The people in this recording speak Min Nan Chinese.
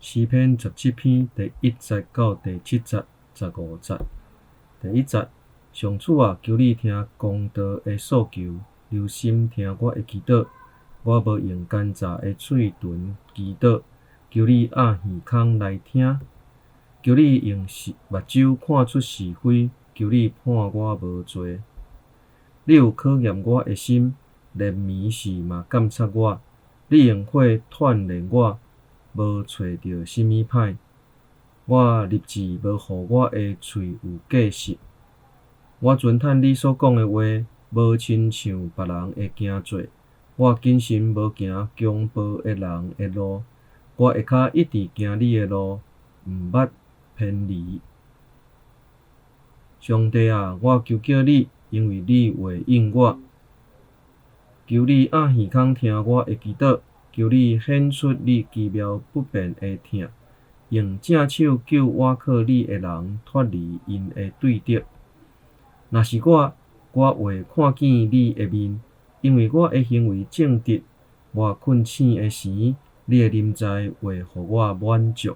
詩篇17篇第1節到第7節，15節。第一節，上主啊，求你聽公道的訴求，留心聽我的祈禱。我無用奸詐的喙唇祈禱，求你掩耳孔來聽。求你用目睭看出是非，求你判我無罪。你有考驗我的心，連暝時嘛監察我。你用火鍛鍊我，無揣著啥物歹。我立志無予我的喙有過失。我尊嘆你所講的話，無親像別人的行做。我謹慎無行強暴的人的路，我的跤一直行你的路，毋捌偏離。上帝啊，我求叫你，因為你回應我。求你掩耳孔聽我的祈禱，求你顯出你奇妙不變的疼，用正手救倚靠你的人脫離𪜶的對敵。若是我，我會看見你的面，因為我的行為正直。我睏醒的時，你的臨在會予我滿足。